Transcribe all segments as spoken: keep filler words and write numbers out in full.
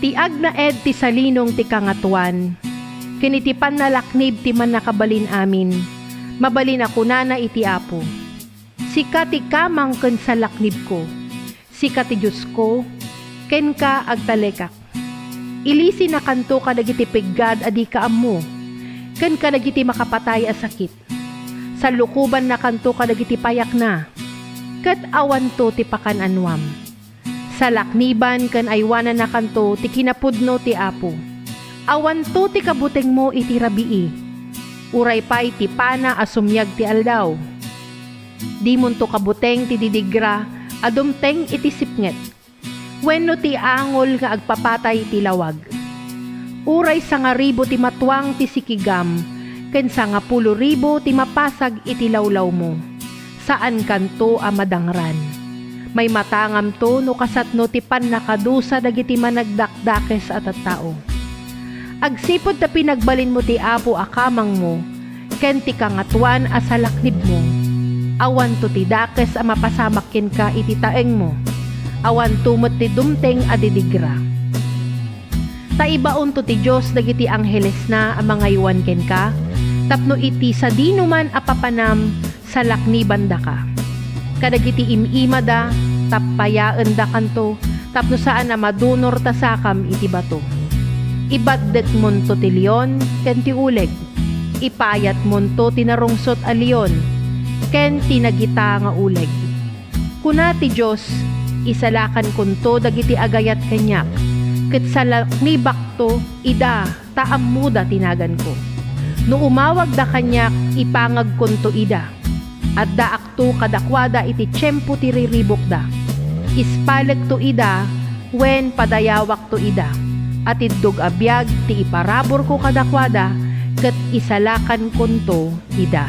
Ti agnaed ti salinong ti Kangatoan, ken iti pannalaknib ti Mannakabalin-amin, mabalin a kunana iti Apo, "Sika ti kamang ken salaknibko, sika ti Diosko, kenka agtalekak." Ilisinakanto kadagiti piggad a dika ammo, ken kadagiti makapatay a sakit. Sallukobannakanto kadagiti payakna, ket awanto ti pakan-anuam. Salakniban ken aywanannakanto ti kinapudno ti Apo. Awanto ti kabutengmo iti rabii, uray pay ti pana a sumiag ti aldaw. Dimonto kabuteng ti didigra a dumteng iti sipnget, wenno ti angol nga agpapatay ti lawag. Uray sangaribu ti matuang ti sikigam, ken sangapulo ribu ti mapasag iti lawlawmo, saankanto a madangran. Maimatangamto no kasatno ti pannakadusa dagiti managdakdakes a tattao. Agsipud ta pinagbalinmo ti Apo a kamangmo ken ti Kangatoan a salaknibmo, awanto ti dakes a mapasamak kenka iti taengmo, awanto met ti dumteng a didigra. Ta ibaonto ti Dios dagiti anghelesna a mangaywan kenka, tapno iti sadinoman a papanam, salaknibandaka. Kadagiti im-imada, tappayaendakanto, tapno saan a madunor ta sakam iti bato. Ibaddekmonto ti leon ken ti uleg. Ipayatmonto ti narungsot a leon ken ti nagita nga uleg. Kuna ti Dios, "Isalakankonto dagiti agayat kaniak, ket salaknibakto ida ta ammoda ti naganko. No umawagda kaniak, ipangagkonto ida. Addaakto kadakuada iti tiempo ti riribukda. Ispalekto ida wen padayawakto ida. Atiddog a biag ti iparaburko kadakuada, ket isalakankonto ida."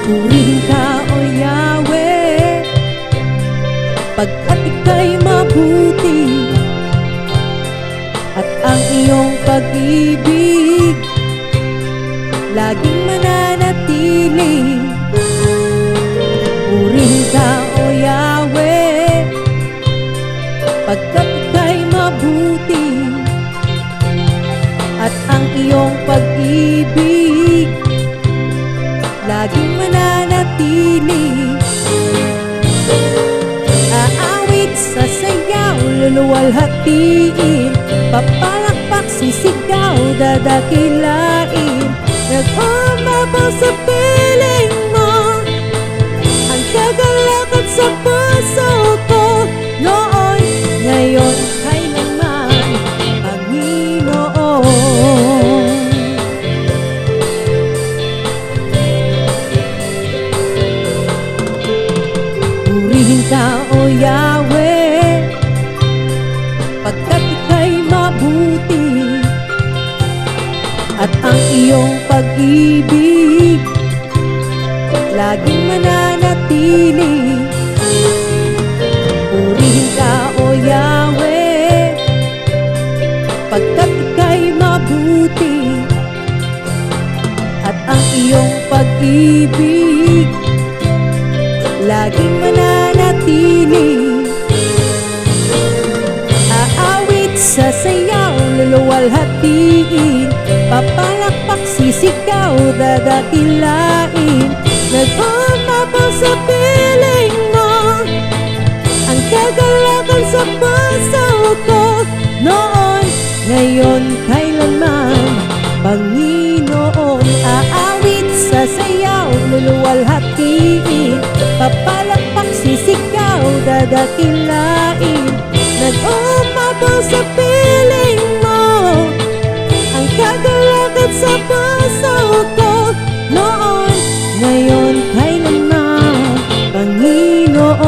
Purihenka, O Yahweh, pagkat ikay mabuti, at ang iyong pag-ibig laging mananatili. Purihin ka, O Yahweh, pagkat ika'y mabuti, at ang iyong pag-ibig laging mananatili. Aawit, sasayaw, luluwalhatiin, papalakpak, sisigaw, dadakilain. Nag-umapaw sa piling mo ang kagalakan sa puso ko, noon, ngayon, kailanman, Panginoon. Purihin ka, O Yahweh, pagkat ika'y mabuti, at ang iyong pag-ibig laging mananatili. Purihin ka, O Yahweh, pagkat ika'y mabuti, at ang iyong pag-ibig laging mananatili. Aawit, sasayaw, luluwalhatiin, papalakpak, sisigaw, dadakilain. Nag-umapaw sa piling mo ang kagalakan sa puso ko, noon, ngayon, kailanman, Panginoon. Aawit, sasayaw, luluwalhatiin, papalakpak, sisigaw, dadakilain. Nag-umapaw sa piling mo ang kagalakan sa puso ko, noon, ngayon, kailanman, Panginoon.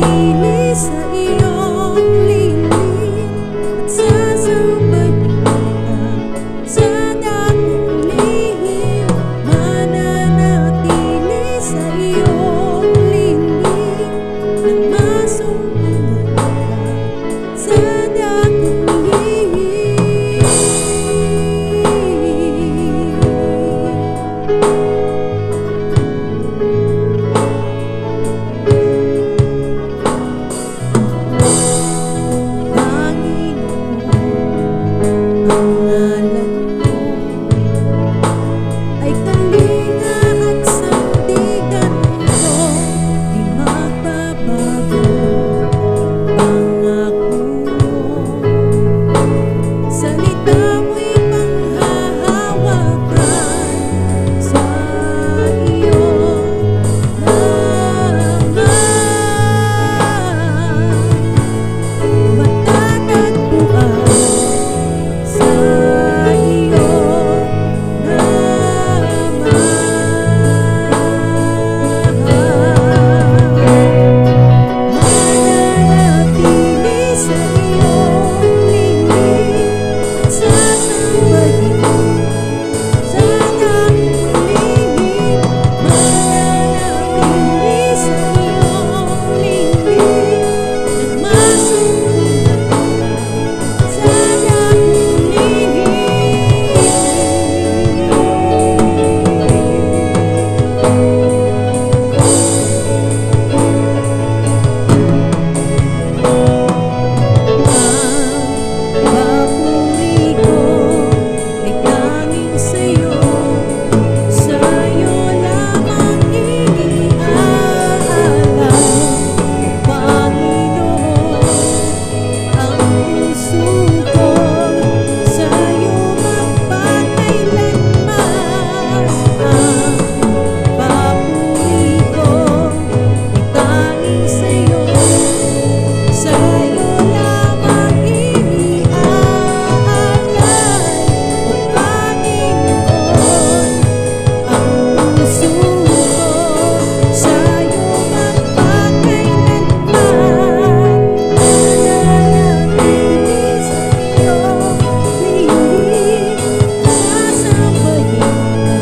Ili sa iyong lingin at sasambahin ka sa dakong lihim. Mananatili sa iyong lingin nang masumpungan ka sa dakong lihim. Panginoon, ang ngalan mo ay kalinga at sandigan ko, di magbabago. Pangako mo, salita mo'y panghahawakan sa iyo. Papuri ko ay tanging sa'yo, sa'yo lamang iniaalay, Panginoon. Ang puso ko sa'yo magpakailanman, ang papuri ko Tanging sa'yo, sa'yo lamang iniaalay, O Panginoon, ang puso ko sa'yo magpakailanman. Nananatili sa iyong piling, sasambahin ka.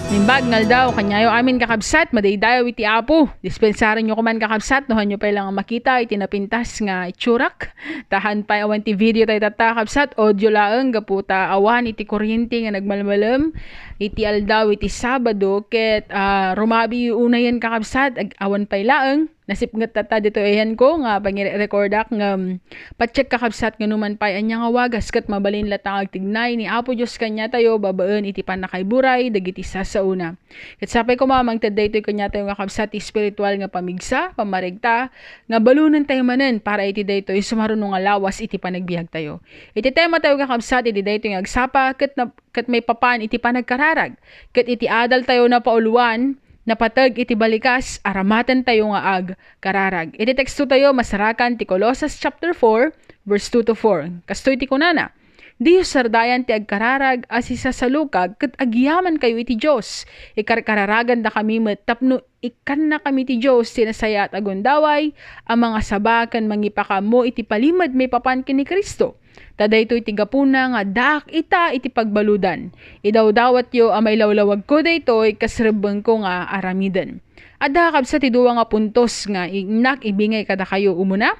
Naimbag nga aldaw, kaniayo amin, kakabsat, madaydayaw iti Apo. Dispensarenyo koman, kakabsat, no haanyo pay la nga makita iti napintas nga itsurak. Ta haan pay awan ti video tayo tatta, kakabsat, audio laeng gapu ta awan iti kuryente nga nagmalmalem iti aldaw iti Sabado ket, ah, rumabi unayen, kakabsat, ag-, awan pay laeng. Nasipnget tatta ditoy ayanko nga pangire-recordak ngem patiek, kakabsat, nga numan pay ania nga wagas ket mabalin latta nga agtignay ni Apo Dios kaniatayo babaen iti pannakaiburay dagiti sasaona. Ket sapay koma mangted daytoy kaniatayo nga kabsat ti espiritual nga pamigsa, pammaregta, nga balonentayo manen para iti daytoy sumaruno nga lawas iti panagbiagtayo. Iti tematayo nga kabsat iti daytoy nga agsapa ket na, ket maipapan iti panagkararag. Ket iti adaltayo napauluan, napateg iti balikas, aramatentayo nga agkararag. Iti tekstotayo, masarakan ti Colosas chapter four, verse two to four. Kastoy ti kunana, "Diyo sardayan ti agkararag a sisasalukag ket agyamankayo iti Dios. Ikarkararagandakami met tapno ikkannakami ti Dios ti nasayaat a gundaway a mangasaba ken mangipakaammo iti palimed maipapan ken ni Cristo. Ta daytoy ti gapuna nga addaak ita iti pagbaludan. Idawdawatyo a mailawlawagko daytoy kas rebbengko nga aramiden." Adda, kabsat, ti dua nga puntos nga innak ibingay kadakayo. Umuna,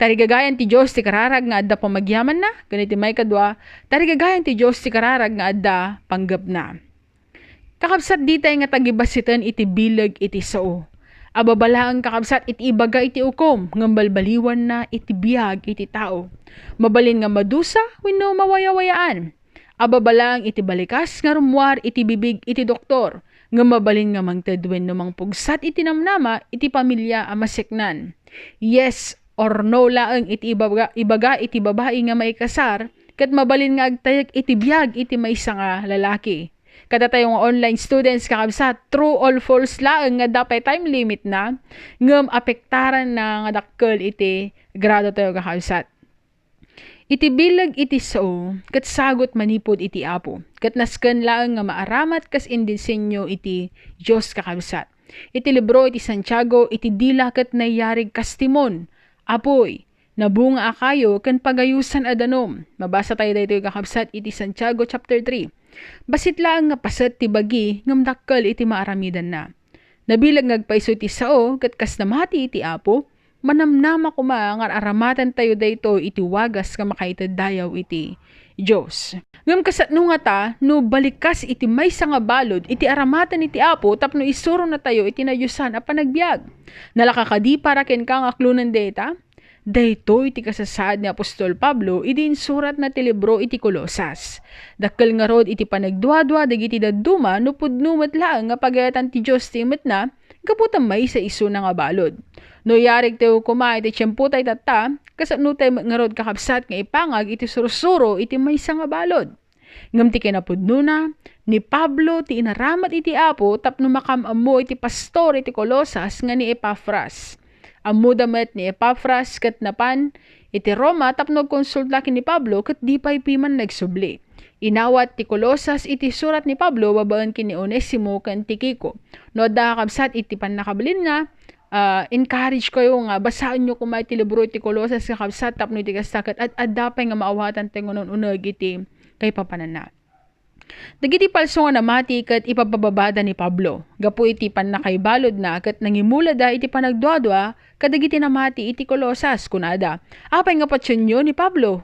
tarigagayan ti Dios ti kararag nga adda pamagyamanna, ken iti maikadua, tarigagayan ti Dios ti kararag nga adda panggepna. Kakabsat, ditay nga tagibassiten iti bileg iti sao. Ababa laeng, kakabsat, iti ibaga iti ukom, ngem balbaliwanna iti biag iti tao. Mabalin nga madusa wenno mawayawayaan. Ababa laeng iti balikas nga rummuar iti bibig iti doktor, ngem mabalin nga mangted wenno mangpugsat iti namnama iti pamilia a maseknan. Yes or no laeng iti ibaga, ibaga iti babai nga maikasar, ket mabalin nga agtayek iti biag iti maysa nga lalaki. Kadatayo nga online students, kakabsat, true or false laeng nga adda pay time limit na, ngem apektaranna nga dakkel iti grado tayo, kakabsat. Iti bileg iti sao, ket sagut manipud iti Apo, ket nasken laeng nga maaramat kas indisenyo iti Dios, kakabsat. Iti libro iti Santiago, iti dila ket nayarig kas timon, apuy, nabunga a kayo ken pagayusan a danum. Mabasa tayo daytoy, kakabsat, iti Santiago chapter three. Bassit laeng nga paset ti bagi ngem dakkel iti maaramidanna. Nabileg nga agpayso ti sao, ket kas namati iti Apo, manamnama koma nga ar-aramatentayo daytoy iti wagas nga makaited dayaw iti Dios. Ngem kasano ngata no balikas iti maysa nga balud iti aramaten iti Apo tapno isuronatayo iti nadiosan a panagbiag? Nalaka kadi para kenka nga aklonen dayta? Daytoy ti kasasaad ni apostol Pablo idi insuratna ti libro iti Colosas. Dakkel ngarud iti panagduadua dagiti dadduma no pudno met laeng nga pagayatan ti Dios ti imetna gapu ta maysa isuna nga balud. No yarig tayo koma iti tiempo tay tatta, kasano tay met ngarud, kakabsat, nga ipangag iti sursuro iti maysa nga balud? Ngem ti kinapudnona, ni Pablo ti inaramat iti Apo tapno makam-ammo iti pastor iti Colosas nga ni Epafras. Ammoda met ni Epafras ket napan iti Roma tapno agkonsulta ken ni Pablo ket di pay piman nagsubli. Inawat ti Colosas iti surat ni Pablo babaen ken ni Onesimo ken Tiquico. No adda, kakabsat, iti pannakabalinna, ah, encourage kayo nga basaenyo koma iti libro iti Colosas, kakabsat, tapno iti kasta ket ad-adda pay nga maawatan ti ngunun-uneg iti kaipapananna. Dagiti palso nga namati ket ipabababada ni Pablo. Gapu iti pannakaibaludna ket nangimulada iti panagduadua kadagiti namati iti Colosas. Kunada, "Apay nga patienyo ni Pablo?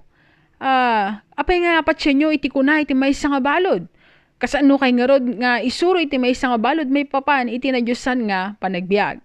Ah, apay nga patienyo iti kuna iti maysa nga balud? Kasano kay ngarud nga isuro iti maysa nga balud maipapan iti nadiosan nga panagbiag?"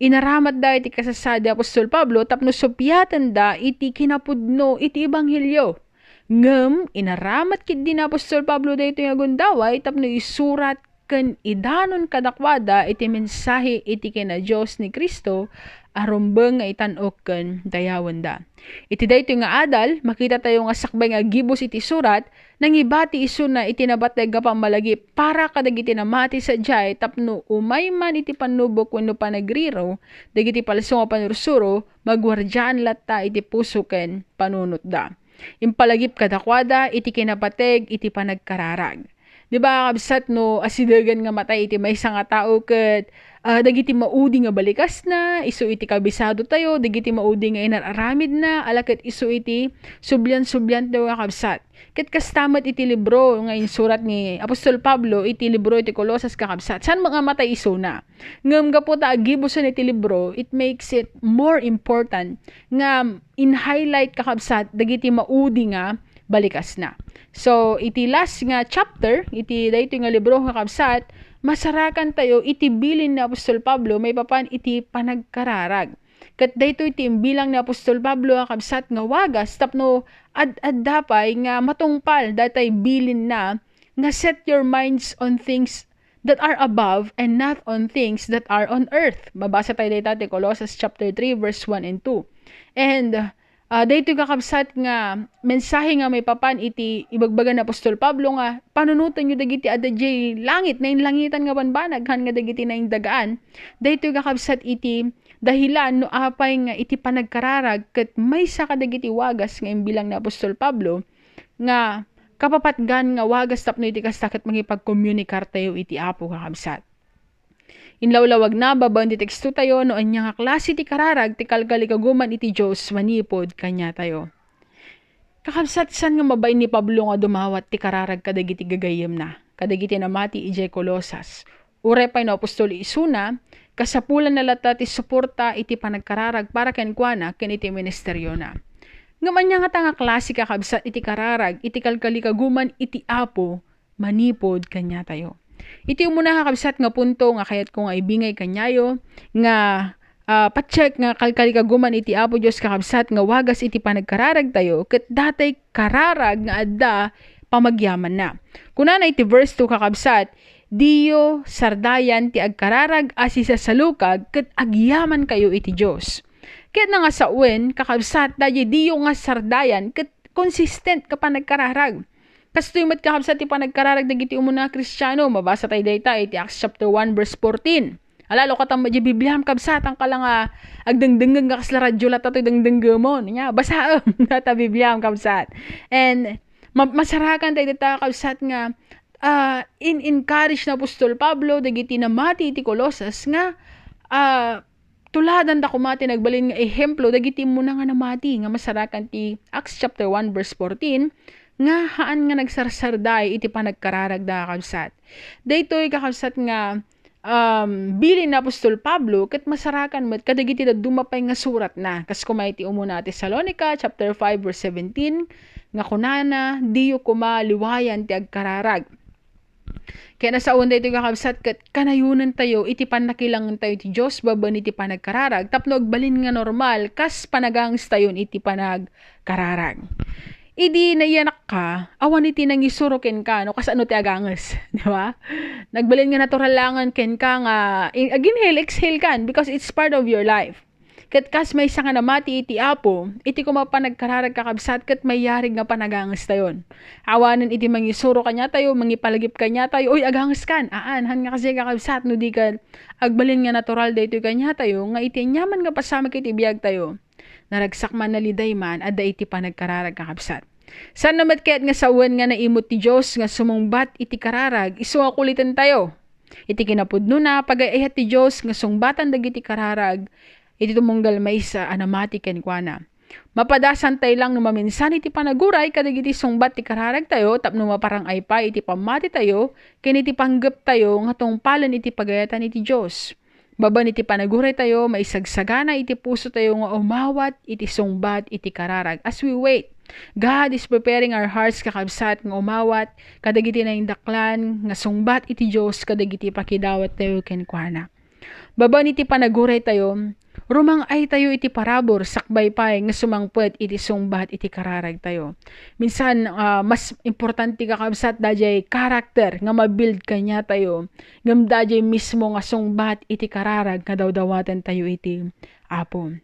Inaramatda iti kasasaad ni apostol Pablo tapno suppiatenda iti kinapudno iti ebanghelio. Ngem inaramat ketdi ni apostol Pablo daytoy nga gundaway tapno isurat ken idanon kadakuada iti mensahe iti kina-Dios ni Cristo a rumbeng nga itan-ok ken dayawenda. Iti daytoy nga adal, makitatayo nga sakbay nga aggibus iti surat, nangibati isuna iti napateg nga pammalagip para kadagiti namati sadiay tapno umay man iti pannubok wenno panagriro dagiti palso nga panursuro, maguardiaan latta iti puso ken panunotda. Impalagip kadakuada iti kinapateg iti panagkararag. Di ba, kabsat, no asidegen nga matay iti maysa nga tao ket, ah, dagiti maudi nga balikasna, isu iti kabisadotayo, dagiti maudi nga inar-aramidna, ala ket isu iti sublian-subliantayo nga kabsat. Ket kasta met iti libro nga insurat ni apostol Pablo iti libro iti Colosas, kakabsat. Saan nga matay isuna? Ngem gapu ta aggibusen iti libro, it makes it more important nga in-highlight, kakabsat, dagiti maudi nga balikasna. So, iti last nga chapter, iti daytoy nga libro, kakabsat, masarakantayo iti bilin ni apostol Pablo maipapan iti panagkararag. Ket daytoy ti imbilang ni apostol Pablo, kakabsat, nga wagas tapno ad-adda pay nga matungpal datay bilinna nga, "Set your minds on things that are above and not on things that are on earth." Mabasa tayo dayta ti Colosas chapter three, verse one and two. And, ah, daytoy, kakabsat, nga mensahe nga maipapan iti ibagbaga ni apostol Pablo nga, "Panunotenyo dagiti adda idiay langit, nainlangitan nga banbanag, haan nga dagiti naindagaan." Daytoy, kakabsat, iti dahilan no apay nga iti panagkararag ket maysa kadagiti wagas nga imbilang ni apostol Pablo nga kapapatgan nga wagas tapno iti kasta ket mangipagkomunikartayo iti Apo, kakabsat. Inlawlawagna babaen ti tekstotayo no ania nga klase ti kararag ti kalkalikaguman iti Dios manipud kaniatayo. Kakabsat, saan nga mabain ni Pablo nga dumawat ti kararag kadagiti gagayyemna, kadagiti namati idiay Colosas. Uray pay no apostol isuna, kasapulanna latta ti suporta iti panagkararag para kenkuana ken iti ministeriona. Ngem ania ngata nga klase, kakabsat, iti kararag iti kalkalikaguman iti Apo manipud kaniatayo? Iti umuna, kakabsat, nga punto nga kayatko nga ibingay kaniayo nga, ah, patse nga kalkalikaguman iti Apo Dios, kakabsat, nga wagas iti panagkararagtayo ket datay kararag nga adda pamagyamanna. Kunana iti verse two, kakabsat, "Diyo sardayan ti agkararag a sisasalukag ket agyamankayo iti Dios." Ket nga sawen, kakabsat, daydiay diyo nga sardayan ket consistent nga panagkararag. Kastoy met, kakabsat, ti panagkararag dagiti umuna a Kristiano. Mabasa tayo dayta iti Acts chapter one, verse fourteen. Ala, lukatan met diay Bibliam, kabsat, saan ka la nga agdengdengngeg nga kasla radyo latta toy dengdenggemon. Nia, basaem dayta Bibliam, kabsat. And ma-, masarakan tayo dayta, kabsat, nga, ah, in-encourage ni apostol Pablo dagiti namati iti Colosas nga, ah, tuladanda koma ti nagbalin nga ehemplo dagiti immuna nga namati nga masarakan ti Acts chapter one, verse fourteen, nga haan nga nagsarsarday iti panagkararagda, kakabsat. Daytoy, kakabsat, nga, um, bilin ni apostol Pablo ket masarakan met kadagiti dadduma pay nga suratna. Kas koma iti umuna a Tesalonica chapter five, verse seventeen, nga kunana, "Diyo koma liwayan ti agkararag." Ket nasawen daytoy, kakabsat, ket kanayonentayo iti pannakilangentayo iti Dios babaen iti panagkararag tapno agbalin nga normal kas panagangestayon iti panagkararag. Idi nayanakka, awan iti nangisuro kenka no kasano ti aganges, di ba? Nagbalin nga natural laengen kenka nga in-, ag-inhale, exhale kan because it's part of your life. Ket kas maysa nga namati iti Apo, iti koma panagkararag, kakabsat, ket mayarig nga panagangestayon. Awanen iti mangisuro kaniatayo, mangipalagip kaniatayo, "Uy, aganges kan." Aan, haan nga kasi, kakabsat, no di ket agbalin nga natural daytoy kaniatayo, nga iti aniaman nga pasamak iti biagtayo, naragsak man, naliday man, adda iti panagkararag, kakabsat. Saan met ket nga sawen nga naimut ti Dios nga sumungbat iti kararag, isu nga kulitentayo. Iti kinapudnona, pagay-ayat ti Dios nga sungbatan dagiti kararag iti tumunggal maysa a namati kenkuana. Mapadasantay lang no maminsan iti panaguray kadagiti sungbat ti kararagtayo tapno maparang-ay pay iti pammatitayo ken iti panggeptayo nga tungpalen iti pagayatan iti Dios. Babaen iti panaguraytayo, maisagsagana iti pusotayo nga umawat iti sungbat iti kararag. As we wait, God is preparing our hearts, kakabsat, nga umawat kadagiti naindaklan nga sungbat iti Dios kadagiti pakidawattayo kenkuana. Babaen iti panaguraytayo, rumang-aytayo iti parabur sakbay pay nga sumangpet iti sungbat iti kararagtayo. Minsan, ah, mas importante, kakabsat, daydiay karakter nga ma-build kaniatayo ngem daydiay mismo nga sungbat iti kararag nga dawdawatentayo iti Apo.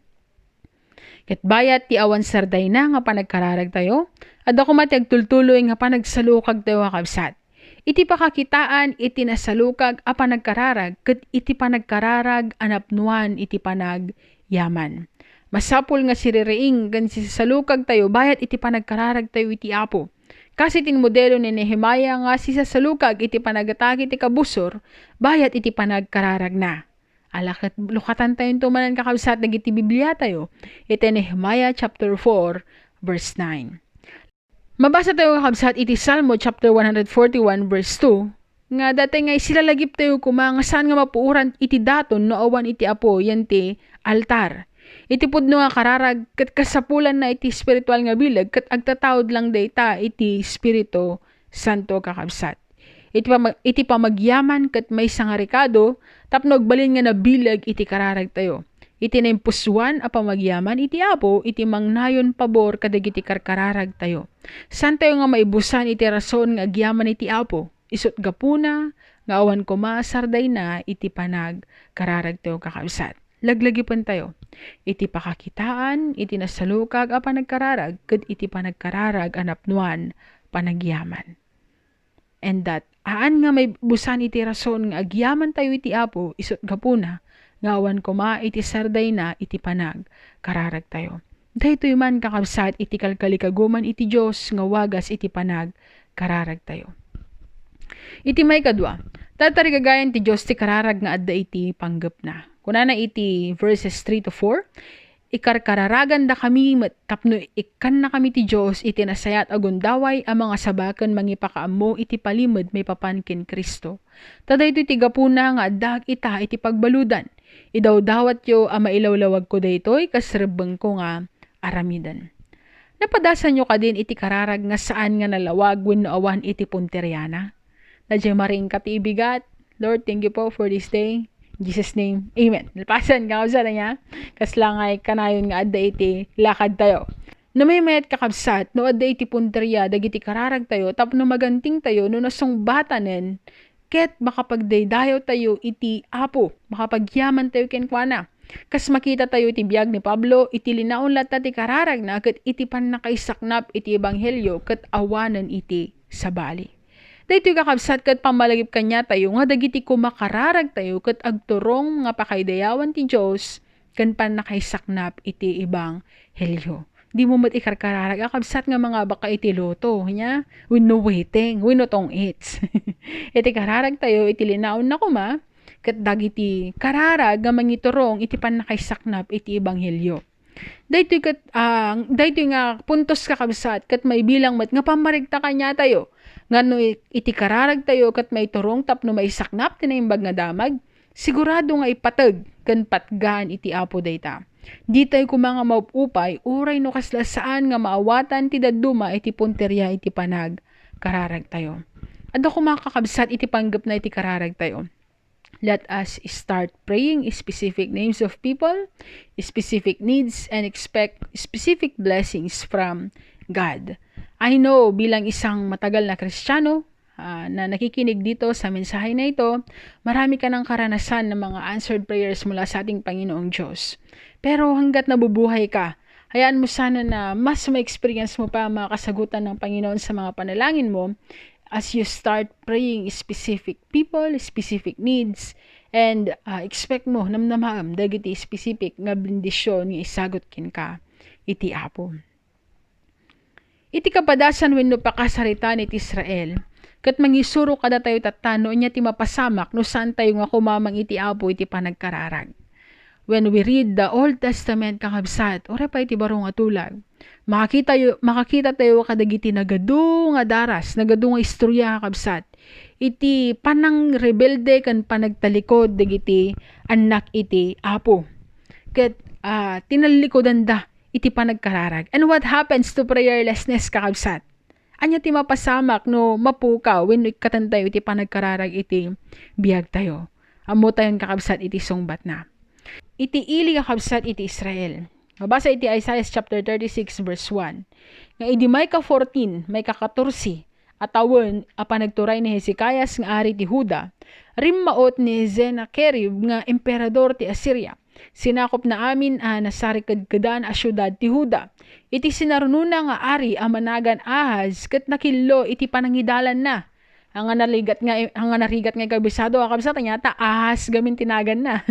Ket bayat ti awan sardayna nga panagkararagtayo, adda koma ti agtultuloy nga panagsalukagtayo, kakabsat. Iti pakakitaan iti nasalukag a panagkararag ket iti panagkararag a napnuan iti panagyaman. Masapul nga siririing ken sisalukagtayo bayat iti panagkararagtayo iti Apo. Kas iti modelo ni Nehemiah nga sisasalukag iti panagatake ti kabusor bayat iti panagkararagna. Ala ket lukatantayo manen, kakabsat, dagiti Bibliatayo iti Nehemiah chapter four, verse nine. Mabasatayo, kakabsat, iti Salmo chapter one hundred forty-one, verse two, nga datay nga isilalagiptayo koma nga saan nga mapuoran iti daton no awan iti apo yan ti altar. Iti pudno nga kararag ket kasapulanna iti espiritual nga bileg ket agtataud lang dayta iti Espiritu Santo, kakabsat. Iti pama-, iti pamagyaman ket maysa nga rekado tapno agbalin nga nabileg iti kararagtayo. Iti naimpusoan a pamagyaman iti Apo iti mangnayon pabor kadagiti karkararagtayo. Saantayo nga maibusan iti rason nga agyaman iti Apo, isut' gapuna nga awan koma a sardayna iti panagkararagtayo, kakabsat. Laglagipentayo iti pakakitaan iti nasalukag a panagkararag ket iti panagkararag a napnoan panagyaman. And that, aan nga maibusan iti rason nga agyamantayo iti Apo, isut' gapuna nga awan koma iti sardayna iti panagkararagtayo. Daytoy man, kakabsat, iti kalkalikaguman iti Dios nga wagas iti panagkararagtayo. Iti maikadua, tatarigagayan ti Dios ti kararag nga adda iti panggepna. Kunana iti verses three to four, "Ikarkararagandakami met tapno ikkannakami ti Dios iti nasayaat a gundaway a mangasaba ken mangipakaammo iti palimed maipapan ken Cristo. Ta daytoy ti gapuna nga addaak ita iti pagbaludan. Idawdawatyo a mailawlawagko daytoy kas rebbengko nga aramiden." Napadasanyo kadin iti kararag nga saan nga nalawag wenno awan iti punteriana? Nadie maringka ti ibigat. Lord, thank you po for this day. In Jesus' name, amen. Nalpasan ka, kabsat, ania? Kasla nga kanayon nga adda iti lakadtayo. Namaymayat, kakabsat, no adda iti punteria dagiti kararagtayo tapno magantingtayo no nasungbatanen ket makapagdaydayawtayo iti Apo, makapagyamantayo kenkuana. Kas makitatayo iti biag ni Pablo, iti linaon latta ti kararagna ket iti pannakaisaknap iti ebanghelio ket awanen iti sabali. Daytoy, kakabsat, ket pammalagip kaniatayo nga dagiti kumakararagtayo ket agturong nga pakaidayawan ti Dios ken pannakaisaknap iti ebanghelio. Dimo met ikarkararag a kabsat nga mangabaka iti lotto, nia? Wenno waiting, wenno tong-its. Iti kararagtayo, iti linaonna koma, ket dagiti kararag nga mangiturong iti pannakaisaknap iti ebanghelio. Daytoy ket, ah, daytoy nga puntos, kakabsat, ket maibilang met nga pammarigta kaniatayo nga no i-, iti kararagtayo ket maiturong tapno maisaknap ti Naimbag nga Damag, sigurado nga ipateg ken patgaan iti Apo dayta. Ditayo koma nga maupupay uray no kasla saan nga maawatan ti dadduma iti punteria iti panagkararagtayo. Adda koma, kakabsat, iti panggepna iti kararagtayo. Let us start praying specific names of people, specific needs, and expect specific blessings from God. I know, bilang isang matagal na Kristiyano, ah, na nakikinig dito sa mensahe na ito, marami ka nang karanasan ng mga answered prayers mula sa ating Panginoong Diyos. Pero hanggat nabubuhay ka, hayaan mo sana na mas ma-experience mo pa ang mga kasagutan ng Panginoon sa mga panalangin mo as you start praying specific people, specific needs, and, ah, expect mo, namnamaem dagiti specific nga bendisyon nga isagut kenka iti Apo. Iti kapadasan wenno pakasaritaan iti Israel, ket mangisuro kadatayo tatta no ania ti mapasamak no saantayo nga kumamang iti Apo iti panagkararag. When we read the Old Testament, kakabsat, uray pay iti baro nga tulag, makakitayo, makakitatayo kadagiti nagadu nga daras, nagadu nga istorya, kakabsat, iti panangrebelde ken panagtalikod dagiti annak iti Apo. Ket, ah, tinallikudanda iti panagkararag. And what happens to prayerlessness, kakabsat? Ania ti mapasamak no mapukaw wenno ikkatentayo iti panagkararag iti biagtayo? Ammotayon, kakabsat, iti sungbatna. Iti ili, kakabsat, iti Israel. Mabasa iti Isaiah chapter thirty-six, verse one, nga idi mayka fourteen, mayka katorse a tawen a panagturay ni Hezekias nga ari ti Juda, rimmaut ni Sennacherib nga emperador ti Asiria. Sinakopna amin a nasarikedkedan a siudad ti Juda. Iti sinarunona nga ari a managan Ahaz ket nakillo iti panangidalanna. Anga narigat nga, anga narigat nga kabisado, kakabsat, ania ta Ahaz gamin ti naganna.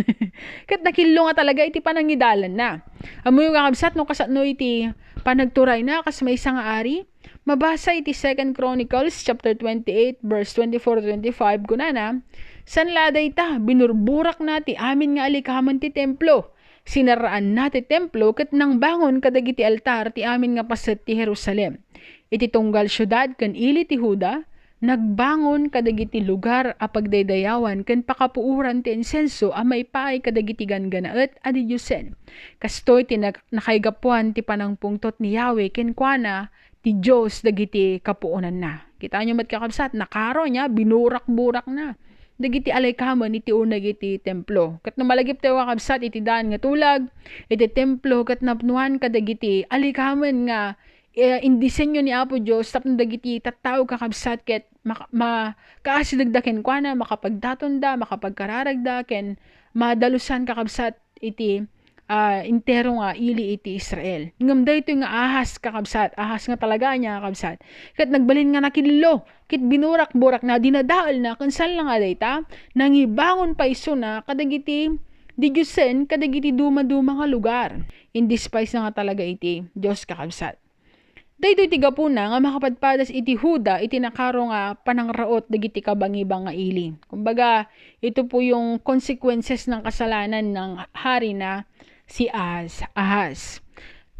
Ket nakillo nga talaga iti panangidalanna. Ammoyo, kakabsat, no kasano iti panagturayna kas maysa nga ari? Mabasa iti Second Chronicles chapter twenty-eight, verse twenty-four to twenty-five, kunana, "Saan la dayta, binurburakna ti amin nga alikamen ti templo. Sinaraanna ti templo ket nangbangon kadagiti altar ti amin nga paset ti Jerusalem. Iti tunggal siudad ken ili ti Juda, nagbangon kadagiti lugar a pagdaydayawan ken pakapuoran ti insenso a maipaay kadagiti ganggannaet a didiosen. Kastoy ti nag-, nakaigapuan ti panangpungtot ni Yahweh kenkuana ti Dios dagiti kapuonanna. Kitaenyo met, kakabsat, nakaro nia, binurak-burakna dagiti alikamen iti uneg iti templo. Ket no malagiptayo, kakabsat, iti daan nga tulag iti templo, ket napnoan kadagiti alikamen nga, eh, indisenyo ni Apo Dios tapno dagiti tattao, kakabsat, ket maka-, makaasidegda kenkuana, makapagdatonda, makapagkararagda, ken madalusan, kakabsat, iti, ah, entero nga ili iti Israel. Ngem daytoy nga ahas, kakabsat, ahas nga talaga nia, kakabsat, ket nagbalin nga nakillo, ket binurak-burakna, dinadaelna, ken saan la nga dayta, nangibangon pay isuna kadagiti didiosen kadagiti dumaduma nga lugar. Indispise na nga talaga iti Dios, kakabsat. Daytoy ti gapuna nga makapadpadas iti Juda iti nakaro nga panangraot dagiti kabangibang nga ili. Kumbaga, ito po yung consequences ng kasalanan ng hari na si Ahaz. Ahaz.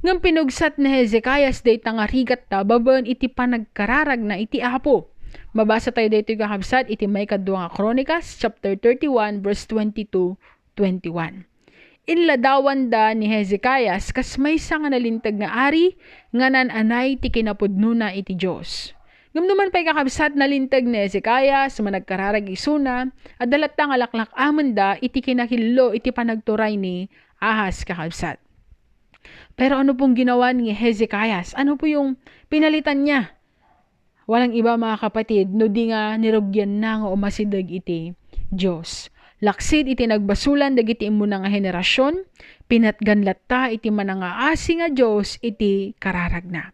Ngem pinugsat ni Hezekias dayta nga rigatta babaen iti panagkararagna iti Apo. Mabasa tayo daytoy, kakabsat, iti maikadua nga Kronikas, chapter thirty-one, verse twenty-two, twenty-one. Inladawanda ni Hezekias kas maysa nga nalinteg nga ari nga naan-anay ti kinapudnona iti Dios. Ngem numan pay, kakabsat, nalinteg ni Hezekias, managkararag isuna, adda latta nga laklak-amenda iti kinakillo iti panagturay ni Ahaz, kakabsat. Pero ano pong ginawa ni Hezekias? Ano po yung pinalitan niya? Walang iba, mga kapatid, no di nga nirugianna nga umasideg iti Dios. Laksid iti nagbasolan dagiti immuna nga henerasyon, pinatgan latta iti manangaasi nga Dios iti kararagna.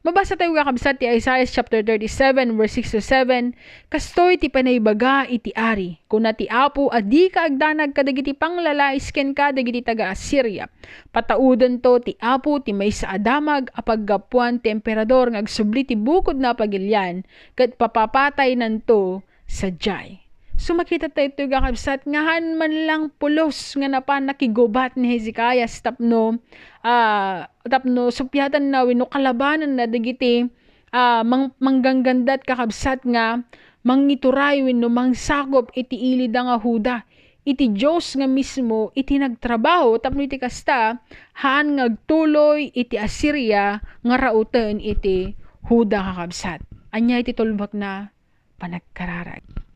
Mabasa tayo, kakabsat, ti Isaiah chapter thirty-seven, verse six to seven, kastoy ti panaibaga iti ari, kuna ti Apo a dika agdanag kadagiti panglalais kenka dagiti taga-Asiria. Pataudento ti Apo ti maysa a damag a paggapuan ti emperador nga agsubli ti bukodna a pagilian, ket papapataynanto sadiay. So, makita tayo itoy, kakabsat, nga haan man lang pulos nga napan nakigubat ni Hezekias tapno, ah, tapno suppiatanna wenno kalabananna dagiti, ah, mang-, mangganggandat, kakabsat, nga mangituray wenno mangsakop iti ilida nga Juda. Iti Dios nga mismo iti nagtrabaho tapno iti kasta, haan nga agtuloy iti Asiria nga rauten iti Juda, kakabsat. Ania iti tulbekna? Panagkararag.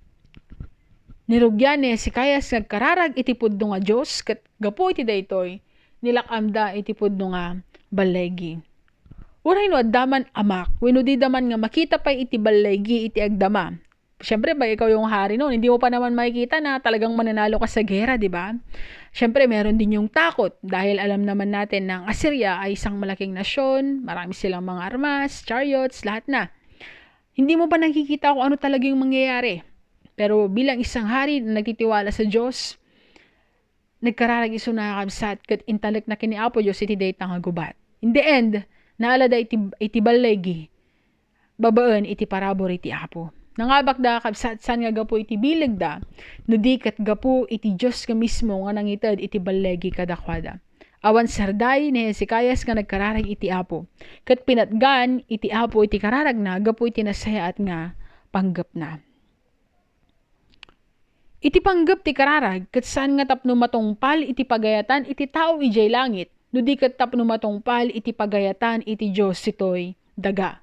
Nirugian ni Hezekias nga agkararag iti pudno nga Dios, ket gapu iti daytoy, nilak-amda iti pudno nga balligi. Uray no adda man a mak, wenno dida man nga makita pay iti balligi iti agdama. Siyempre, ba, ikaw yung hari noon, hindi mo pa naman makikita na talagang mananalo ka sa gera, di ba? Siyempre, meron din yung takot dahil alam naman natin na ang Assyria ay isang malaking nasyon, marami silang mga armas, chariots, lahat na. Hindi mo pa nakikita kung ano talaga yung mangyayari. Pero bilang isang hari na nagtitiwala sa Diyos, nagkararag isuna, kakabsat, ket intalekna ken ni Apo Dios iti dayta nga gubat. In the end, naalada iti, iti balligi babaen iti parabur iti Apo. Nangabakda, kakabsat, saan nga gapu iti bilegda, no di ket gapu iti Dios nga mismo nga nangited iti balligi kadakuada. Awan sarday ni Hezekias nga nagkararag iti Apo, ket pinatgan iti Apo iti kararagna gapu iti nasayaat nga panggepna. Iti panggep ti kararag, ket saan nga tapno matungpal iti pagayatan iti tao idiay langit, no di ket tapno matungpal iti pagayatan iti Dios ditoy daga.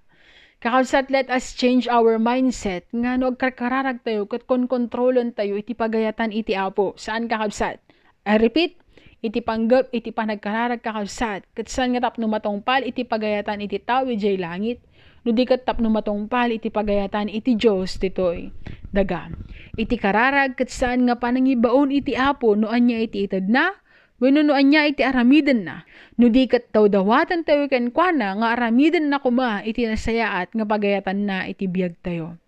Kakabsat, let us change our mindset nga no agkarkararag tayo ket konkontrolen tayo iti pagayatan iti Apo. Saan, kakabsat? I repeat, iti panggep iti panagkararag, kakabsat, ket saan nga tapno matungpal iti pagayatan iti tao idiay langit, no di ket tapno matungpal iti pagayatan iti Dios ditoy daga. Iti kararag ket saan nga panangibaon iti Apo no ania iti itedna, wenno no ania iti aramidenna, no di ket dawdawaten tayo kenkuana nga aramidenna koma iti nasayaat nga pagayatanna iti biagtayo.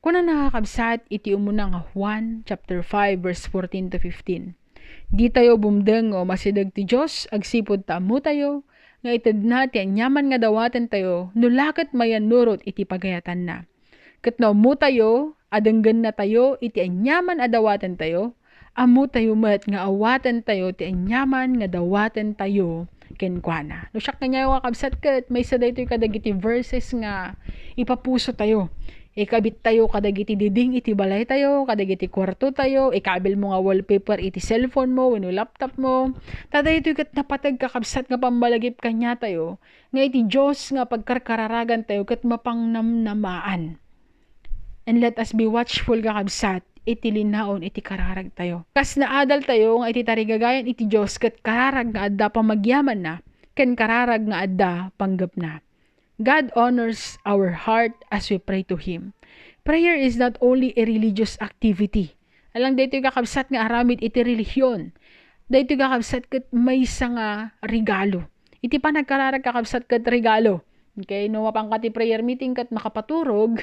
Kunana, kakabsat, iti umuna nga Juan chapter five, verse fourteen to fifteen, "Ditayo bumdeng nga umasideg ti Dios agsipud ta ammotayo nga itedna ti aniaman nga dawatentayo no la ket mayannurot iti pagayatanna. Ket no ammotayo a denggennatayo iti aniaman a dawatentayo, ammotayo met nga awatentayo ti aniaman nga dawatentayo kenkuana." No siak kaniayo, kakabsat, ket maysa daytoy kadagiti verses nga ipapusotayo Ikabittayo kadagiti diding iti balaytayo, kadagiti kuartotayo, ikabilmo nga wallpaper iti cellphone mo wenno laptop mo. Ta daytoy ket napateg, kakabsat, nga pammalagip kaniatayo, nga iti Dios nga pagkarkararagantayo ket mapangnamnamaan. And let us be watchful, kakabsat, iti linaon iti kararagtayo. Kas naadaltayo nga iti tarigagayan iti Dios ket kararag nga adda pamagyamanna ken kararag nga adda panggepna. God honors our heart as we pray to Him. Prayer is not only a religious activity. Alang daytoy, kakabsat, nga aramid iti relihiyon. Daytoy, kakabsat, ket maysa nga regalo. Iti panagkararag, kakabsat, ket regalo. Okay, no mapanka ti prayer meeting ket makapaturog,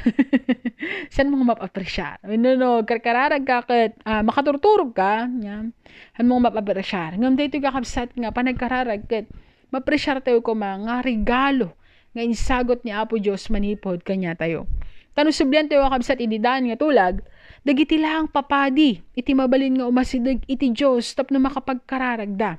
saan mo nga mapapreciar? No, no, karkararag ka ket, ah, makaturturog ka, yan. Saan mo nga mapapreciar? Ngem daytoy, kakabsat, nga panagkararag ket mapreciar tayo koma nga regalo nga insagot ni Apo Dios manipud kaniatayo. Ta no subliantayo, kakabsat, idi daan nga tulag, dagiti laeng papadi iti mabalin nga umasideg iti Dios tapno makapagkararagda.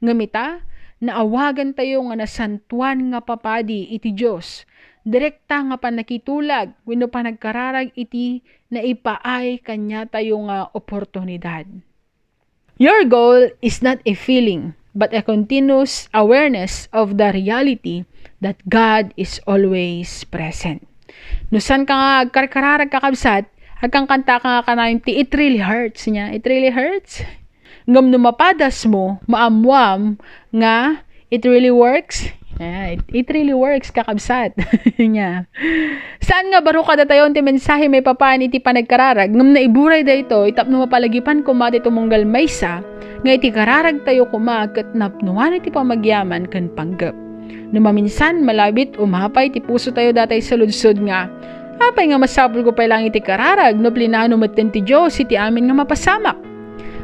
Ngem ita, naawagantayo nga nasantoan nga papadi iti Dios. Direkta nga pannakitulag wenno panagkararag iti naipaay kaniatayo nga oportunidad. Your goal is not a feeling, but a continuous awareness of the reality that God is always present. No saan ka nga agkarkararag, kakabsat, agkankanta ka nga kanayon ti "It really hurts" niya. It really hurts? Ngem no mapadas mo, maammuam nga it really works. Ah, it, it really works, kakabsat. Niya. Saan nga baro kadatayon ti mensahe maipapan iti panagkararag, ngem naiburay daytoy tapno mapalagipan koma ti tumunggal maysa nga iti kararagtayo koma ket napnuan iti pamagyaman ken panggep. No maminsan, malabit umapay ti pusotayo datay saludsod nga, "Apay nga masapulko pay laeng iti kararag no plinano metten ti Dios iti amin nga mapasamak?"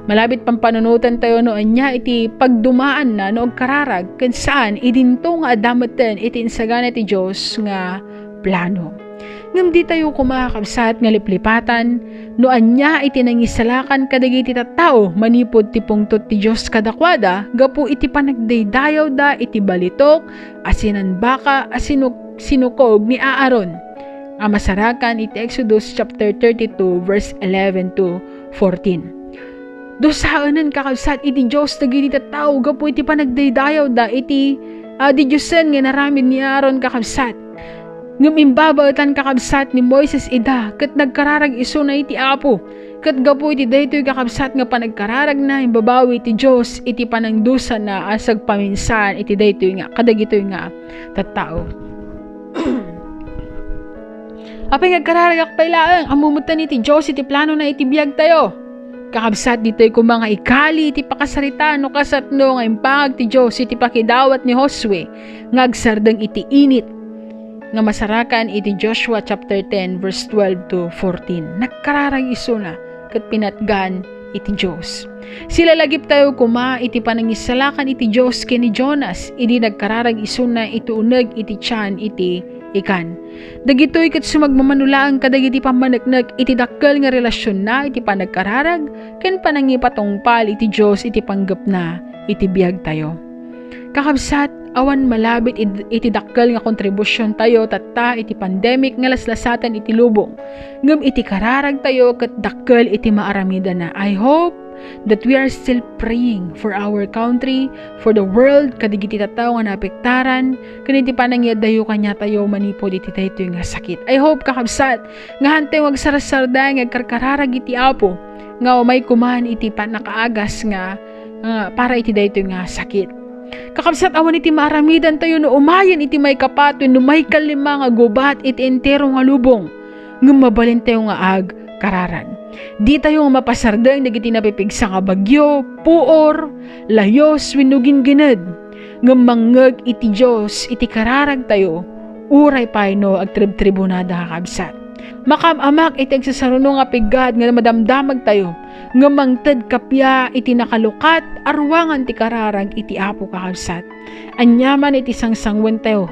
Malabit pampanunotantayo no ania iti pagdumaanna no agkararag ken saan idinto nga adda metten iti insagana ti Dios nga plano. Ngem ditayo koma, kabsat, nga liplipatan no ania iti nangisalakan kadagiti tattao manipud ti pungtot ti Dios kadakuada gapu iti panagdaydayawda iti balitok a sinanbaka a sinuk-, sinukog ni Aaron a masarakan iti Exodus chapter thirty-two, verse eleven to fourteen. Dusaenen, kakabsat, iti Dios dagiti tattao gapu iti panagdaydayawda iti, ah, didiosen nga inaramid ni Aaron, kakabsat. Ngem imbabaetan, kakabsat, ni Moises ida ket nagkararag isuna iti Apo. Ket gapu iti daytoy, kakabsat, nga panagkararagna, imbabawi ti Dios iti panangdusana a sagpaminsan iti daytoy nga, kadagitoy nga tattao. Apay nga agkararagak pay laeng? Ammo metten iti Dios iti planona iti biagtayo. Kakabsat, ditoy koma nga ikali iti pakasaritaan no kasano nga impangag ti Dios iti pakidawat ni Josue nga agsardeng iti init nga masarakan iti Joshua chapter ten, verse twelve to fourteen. Nagkararag isuna ket pinatgan iti Dios. Silalagiptayo koma iti panangisalakan iti Dios ken ni Jonas idi nagkararag isuna iti uneg iti tian iti ikan. Dagitoy ket sumagmamano laeng kadagiti pammaneknek iti dakkel nga relasionna iti panagkararag ken panangipatungpal iti Dios iti panggepna iti biagtayo. Kakabsat, awan malabit id-, iti dakkel nga kontribusiontayo tatta iti pandemic nga laslasaten iti lubong. Ngem iti kararagtayo ket dakkel iti maaramidanna. I hope that we are still praying for our country, for the world, kadagiti tattao nga naapektaran ken iti panangiyaddayo kaniatayo manipud iti daytoy nga sakit. I hope, kakabsat, nga hantayo nga agsarsarday nga agkarkararag iti Apo, nga umay koman iti pannakaagas nga, nga para iti daytoy nga sakit. Kakabsat, awan iti maaramidantayo no umayen iti maikapat wenno maikalima nga gubat iti entero nga lubong. Ngem mabalintayo nga agkararag. Ditayo nga mapasardeng dagiti napipigsa nga bagyo, puor, layus, wenno gingined. Ngem mangngeg iti Dios iti kararagtayo, uray pay no agtribtribunada, kakabsat. Makaam-amak iti agsasaruno nga piggad nga madamdamagtayo, ngem mangted kappia iti nakalukat a ruangan ti kararag iti Apo, kakabsat. Aniaman iti sangsangwentayo,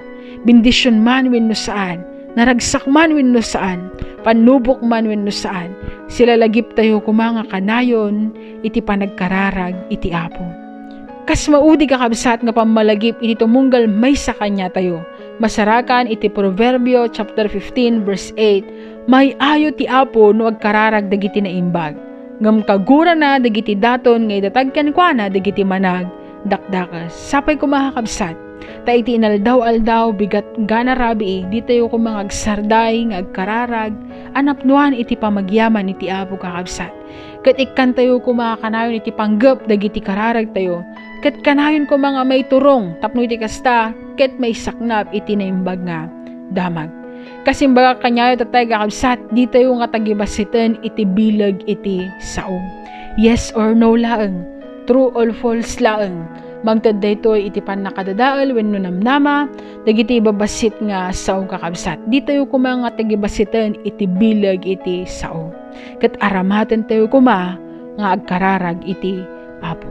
bendision man wenno saan, naragsak man wenno saan, pannubok man wenno saan, silalagiptayo koma nga kanayon iti panagkararag iti Apo. Kas maudi, kakabsat, nga pammalagip iti tumunggal maysa kaniatayo, masarakan iti Proverbio chapter fifteen, verse eight, May-ayo ti Apo no agkararag dagiti naimbag, ngem kagurana dagiti daton nga idatag kenkuana dagiti managdakdakes. Sapay koma, kakabsat, ta iti inaldaw-aldaw, bigat gana rabii, ditayo koma nga agsarday nga agkararag a napnuan iti pamagyaman iti Apo, kakabsat. Ket ikkantayo koma kanayon iti panggep dagiti kararagtayo, ket kanayon koma nga maiturong tapno iti kasta, ket maisaknap iti naimbag nga damag. Kas imbagak kaniayo, tatay, kakabsat, ditayo nga tagibassiten iti bileg iti sao. Yes or no laeng, true or false laeng. Mangted daytoy iti pannakadadael wenno namnama dagiti ibabassit nga sao, kakabsat. Ditayo koma nga tagibassiten iti bileg iti sao. Ket aramatentayo koma nga agkararag iti Apo.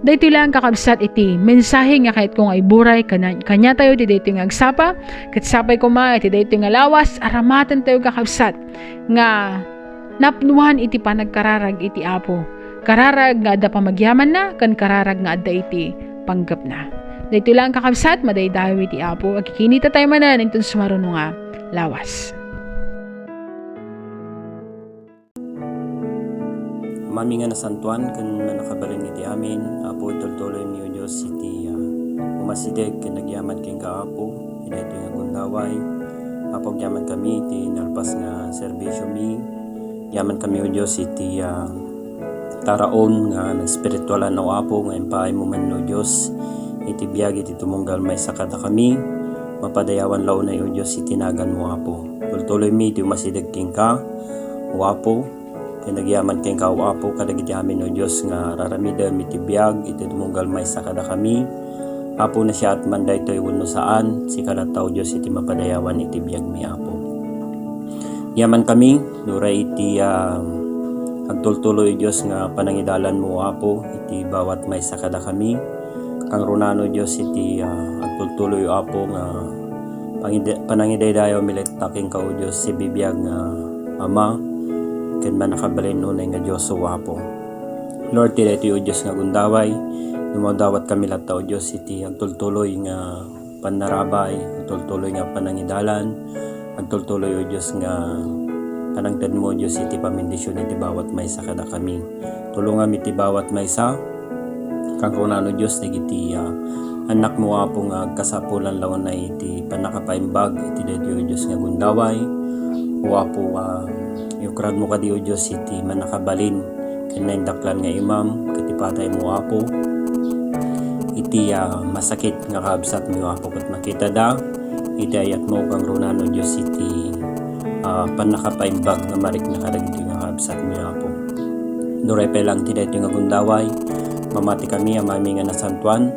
Daytoy laeng, kakabsat, iti mensahe nga kayatko nga iburay kana-, kaniatayo iti daytoy nga agsapa, ket sapay koma iti daytoy nga lawas, aramatentayo, kakabsat, nga napnuan iti panagkararag iti Apo. Kararag nga adda pamagyamanna ken kararag nga adda iti panggepna. Daytoy laeng, kakabsat, madaydayaw iti Apo. Agkikinita tayo manen inton sumaruno nga lawas. Amami nga nasantoan ken mannakabalin iti amin, Apo, itultuloymi, O Dios, iti, ah, umasideg ken agyaman kenka, Apo, iti daytoy nga gundaway. Apo, agyaman kami iti nalpas nga serbisiomi. Agyaman kami, O Dios, iti, ah, taraon nga espiritualan, O Apo, nga impaaymo man, O Dios, iti biag iti tumunggal maysa kadakami. Mapadayawan la unay, O Dios, iti naganmo, Apo. Tultuloymi iti umasideg kenka, O Apo, ken agyaman kenka, O Apo, kadagiti amin, O Dios, nga raramidem iti biag iti tumunggal maysa kadakami. Apo, nasayaat man daytoy wenno saan, sika latta, O Dios, iti mapadayawan iti biagmi, Apo. Agyaman kami, uray iti, ah, agtultuloy, O Dios, nga panangidalanmo, O Apo, iti bawat maysa kadakami. Kangrunaan, O Dios, iti, ah, agtultuloy, O Apo, nga pangide-, panangidaydayawmi latta kenka, O Dios, sibibiag nga Ama, ken mannakabalin unay nga Dios, O Apo. Lord, ti daytoy, O Dios, nga gundaway, dumawdawat kami latta, O Dios, iti agtultuloy nga pannarabay, agtultuloy nga panangidalan, agtultuloy, O Dios, nga panangtedmo, O Dios, iti pamendisyon iti bawat maysa kadakami. Tulongam iti bawat maysa, kangrunaan, O Dios, dagiti, ah, annakmo, Apo, nga agkasapulan la unay iti pannakapaimbag iti daytoy, O Dios, nga gundaway. O Apo, ah, iukradmo kadi, O Dios, iti mannakabalin ken naindaklan nga imam ket ipataymo, Apo, iti, ah, masakit nga kabsatmi, Apo, ket makitada iti ayatmo, kangrunaan, O Dios, iti, ah, pannakapaimbag nga marikna kadagiti nga kabsatmi, Apo. Uray pay laeng ti daytoy nga gundaway, mamati kami, Amami nga nasantoan,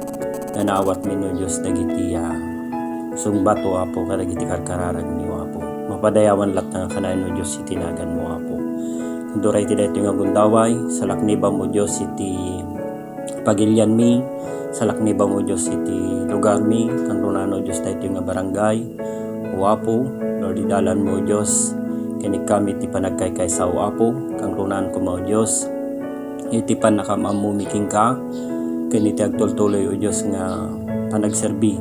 nga naawatmi, O Dios, dagiti, ah, sungbat, O Apo, kadagiti karkararagmi, O Apo. Mapadayawan latta nga kanayon, O Dios, iti naganmo, Apo. Uray ti daytoy nga gundaway, salaknibam, O Dios, iti pagilianmi, salaknibam, O Dios, iti lugarmi, kangrunaan, O Dios, daytoy nga barangay. O Apo, Lord, idalanmo, O Dios, ken ikkami ti panagkaykaysa, O Apo, kangrunaan koma, O Dios, iti pannakaam-ammomi kenka, ken iti agtultuloy, O Dios, nga panagserbi,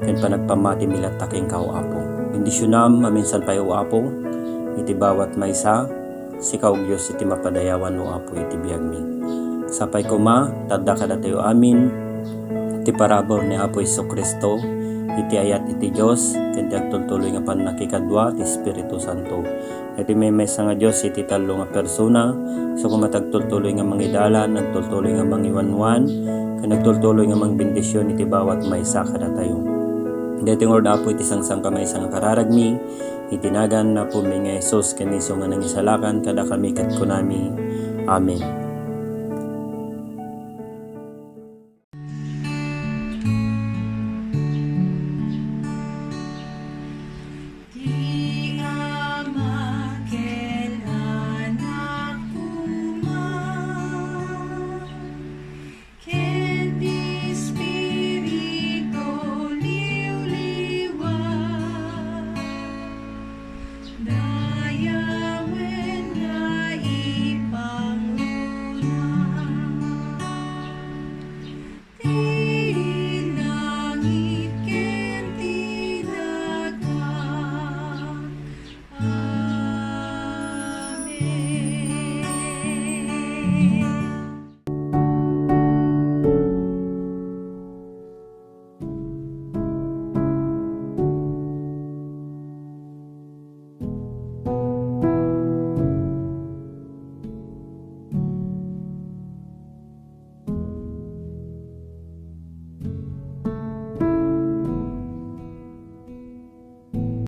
ken panagpammatimi latta kenka, O Apo. Bendisionam maminsan pay, O Apo, iti bawat maysa, sika, O Dios, iti mapadayawan, O Apo, iti biagmi. Sapay koma, ta adda kadatayo amin ti parabur ni Apo Jesu-Cristo, iti ayat iti Dios, ken ti agtultuloy nga pannakikadua ti Espiritu Santo. Iti maymaysa nga Dios iti tallo nga persona, isu koma ti agtultuloy nga mangidalan, agtultuloy nga mangiwanwan, ken agtultuloy nga mangbendision iti bawat maysa kadatayo. Daytoy nga Apo iti sangsankamaysa nga kararagmi, iti nagan ni Apomi nga Jesus ken isu nga nangisalakan kadakami ket kunami, Amen.